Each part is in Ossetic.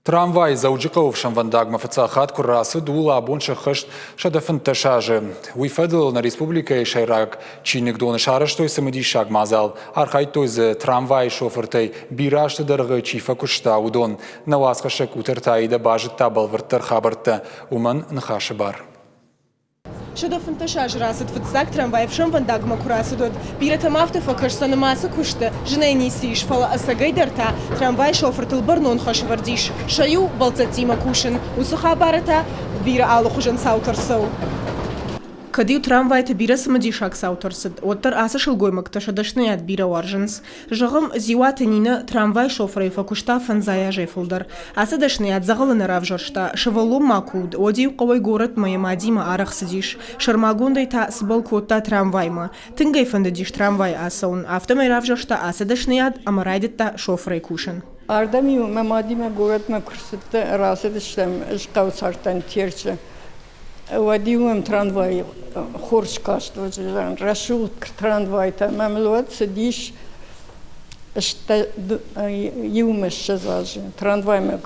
Трамвай Дзӕуджыхъӕуы ӕфсӕнвӕндагмӕ фыццаг хатт куы рацыд, ууыл абон сӕххӕст 115 азы. Уый фӕдыл нӕ республикӕйы сӕйраг чиныгдоны сарӕзтой цымыдисаг мадзал. Архайдтой дзы трамвайы шофыртӕй бирӕ азты дӕргъы чи фӕкуыста, уыдон. Нӕ уацхӕссӕг Къутӕрты Аидӕ базыдта бӕлвырддӕр хабӕрттӕ. Уымӕн ныхасы бар. 115 азы рацыд фыццаг трамвай ӕфсӕнвӕндагмӕ куы рацыд, уӕд. Бирӕтӕм афтӕ фӕкӕсдзӕн ӕмӕ ацы куысты зынӕй ницы ис, фӕлӕ ӕцӕгӕйдӕр та трамвайы шофыртыл бӕрнон хӕс ӕвӕрд ис. Сӕ иу бӕлццӕттимӕ кусын, уыцы хабары та бирӕ алыхуызон цаутӕ рцӕуы. Кӕд-иу трамвайты бирӕ цымыдисаг цаутӕ рцыд, уӕддӕр ацы сылгоймӕгтӕ сӕ дӕсныйад бирӕ уарзынц. Зӕгъӕм, Дзиуаты Нинӕ трамвай шофырӕй фӕкуыста фӕндзай азӕй фылдӕр. Ацы дӕсныйад дзӕгъӕлы нӕ равзӕрста, сывӕллон ма куы уыд, уӕд-иу хъӕуӕй горӕтмӕ йӕ мадимӕ арӕх цыдис. Сӕрмагондӕй та цыбӕл кодта трамваймӕ. Тынг ӕй фӕндыдис трамвайы ацӕуын, афтӕмӕй равзӕрста ацы дӕсныйад ӕмӕ райдыдта шофырӕй кусын. Ардӕм-иу мӕ мадимӕ горӕтмӕ куы рацыдыстӕм, ӕз хъӕуы цардтӕн Терчы, Уӕд-иу мӕм трамвай хорз каст, рӕсугъд трамвайтӕ мӕм уӕд цыдис иумӕ 20 азы трамваймӕ.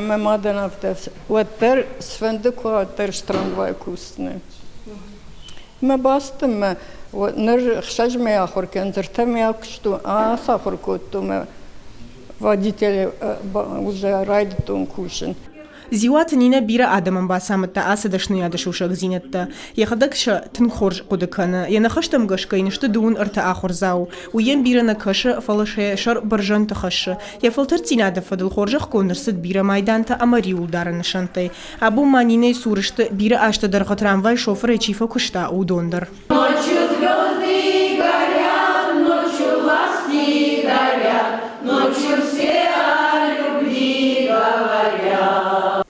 Мӕ мадӕн афтӕ, уӕддӕр сфӕнды куы уӕддӕр трамвай кусдзынӕн. Мӕ бацыдтӕн мӕ ныр ӕхсӕз мӕй ахуыр кӕнын, ӕртӕ мӕй куыстон, ацахуыр кодтон мӕ водитель уже райдыдтон кусын. Дзиуаты Нинӕ бирӕ адӕмӕн бацамыдта ацы дӕсныйады сусӕгдзинӕдтӕ. Йӕхӕдӕг сӕ тынг хорз хъуыды кӕны. Йӕ ныхӕстӕм гӕсгӕ йын сты дыууын ӕртӕ ахуырдзауы. Уый йӕм бирӕ нӕ кӕсы, фӕлӕ сӕ йӕ сӕр бӕрзӕндты хӕссы. Йӕ фӕлтӕрддзинады фӕдыл хорзӕхгонд ӕрцыд бирӕ майдантӕ ӕмӕ риуылдарӕн нысӕнттӕй. Абон ма Нинӕйы цур сты, бирӕ азты дӕргъы трамвай шофырӕй чи фӕкуыста, уыдон дӕр. Ночью звезды горят, ночью ласки горят, ночью все о любви говорят.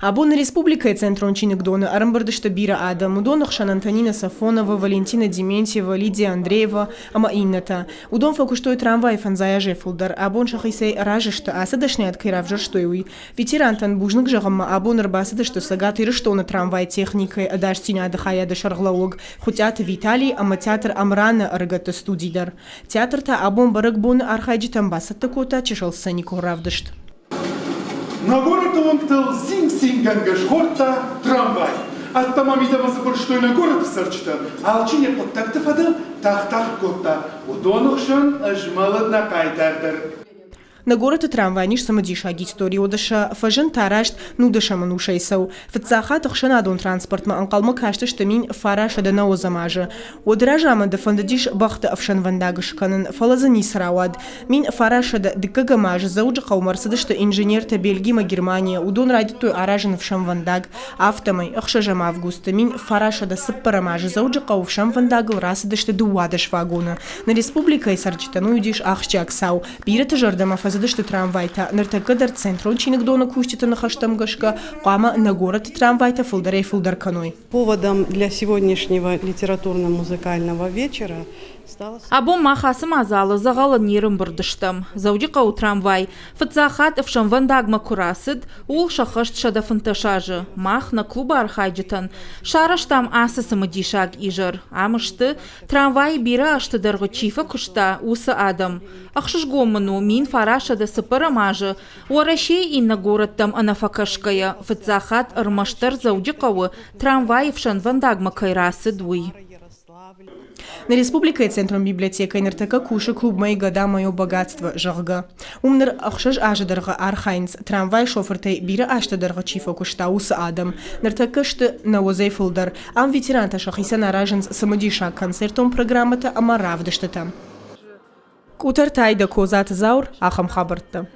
Абон республикӕйы центрон чиныгдоны ӕрӕмбырд сты бирӕ адӕм. Уыдоны хсӕн Антонина Сафонова, Валентина Дементьева, Лидия Андреева ӕмӕ иннӕтӕ. Уыдон фӕкуыстой трамвайы фӕндзай азӕй фылдӕр. Абон сӕхицӕй разы сты, ацы дӕсныйад кӕй равзӕрстой, уый. Ветерантӕн бузныг зӕгъынмӕ абон ӕрбацыдысты Цӕгат Ирыстоны трамвай техникӕйы ӕдасдзинады хайады сӕргълӕууӕг Хуытъиаты Виталий ӕмӕ театр Амран-ы ӕрыгӕтты студи дӕр. Театр та абон бӕрӕгбоны архайджытӕн бацӕттӕ кодта чысыл сценикон равдыст. Нӕ горӕты уынгтыл цин-цингӕнгӕ згъордта трамвай. Ӕддӕмӕ мидӕмӕ дзы бырстой нӕ горӕты цӕрджытӕ. Алчи йӕ хъуыддӕгты фӕдыл тагъд-тагъд кодта. Уыдоны хсӕн змӕлыд нӕ хъайтар дӕр. Нӕ горӕты трамвайӕн ис цымыдисаг истори, уӕдӕ сӕ фӕзынд арӕзт нудӕсӕм ӕнусӕй цӕуы. Фыццаг хатт ӕхсӕнадон транспортмӕ ӕнхъӕлмӕ кастысты 1990 азы. Уӕд разамынды фӕндыдис бӕхты ӕфсӕнвӕндаг скӕнын, фӕлӕ дзы ницы рауад. 1900 дыккӕгӕм азы Дзӕуджыхъӕумӕ ӕрцыдысты инженертӕ Бельгимӕ, Германийӕ. Уыдон райдыдтой аразын ӕфсӕнвӕндаг. Афтӕмӕй, ӕхсӕзӕм августы 1904 азы Дзӕуджыхъӕуы ӕфсӕнвӕндагыл рацыдысты 12 вагоны. Нӕ республикӕйы цӕрджытӕн уый уыдис ахсджиаг цау. Бирӕты зӕрдӕмӕ фӕцыдысты трамвайтӕ. Ныртӕккӕ дӕр центрон чиныгдоны кусджыты ныхӕстӕм гӕсгӕ хъуамӕ нӕ горӕты трамвайтӕ фылдӕрӕй-фылдӕр кӕной. Поводом для сегодняшнего литературно-музыкального вечера Абон мах ацы мадзалы дзӕгъӕлы не рымбырд стӕм. Дзӕуджыхъӕуы трамвай фыццаг хатт ӕфсӕнвӕндагмӕ куы рацыд, ууыл сӕххӕст 115 азы. Мах нӕ клубы архайджытӕн сарӕзтам ацы цымыдисаг изӕр. Ам сты, трамвайы бирӕ азты дӕргъы чи фӕкуыста, уыцы адӕм. Ӕхсызгон мын у, 1904 азы Уӕрӕсейы иннӕ горӕттӕм ӕнӕфӕкӕсгӕйӕ, фыццаг хатт ӕрмӕстдӕр Дзӕуджыхъӕуы трамвайы ӕфсӕнвӕндагмӕ кӕй рацыд, уый. Нӕ республикӕйы центрон библиотекӕйы ныртӕккӕ кусы клуб «Мои года, мое богатство», зӕгъгӕ. Уым ныр ӕхсӕз азы дӕргъы архайынц, трамвайы шофыртӕй бирӕ азты дӕргъы чи фӕкуыста, уыцы адӕм. Ныртӕккӕ сты нӕуӕдзӕй фылдӕр. Ам ветерантӕ сӕхицӕн аразынц цымыдисаг концертон программӕтӕ ӕмӕ равдыстытӕ. Къутӕртӕй дӕ Козаты Заур ахӕм хабӕрттӕ.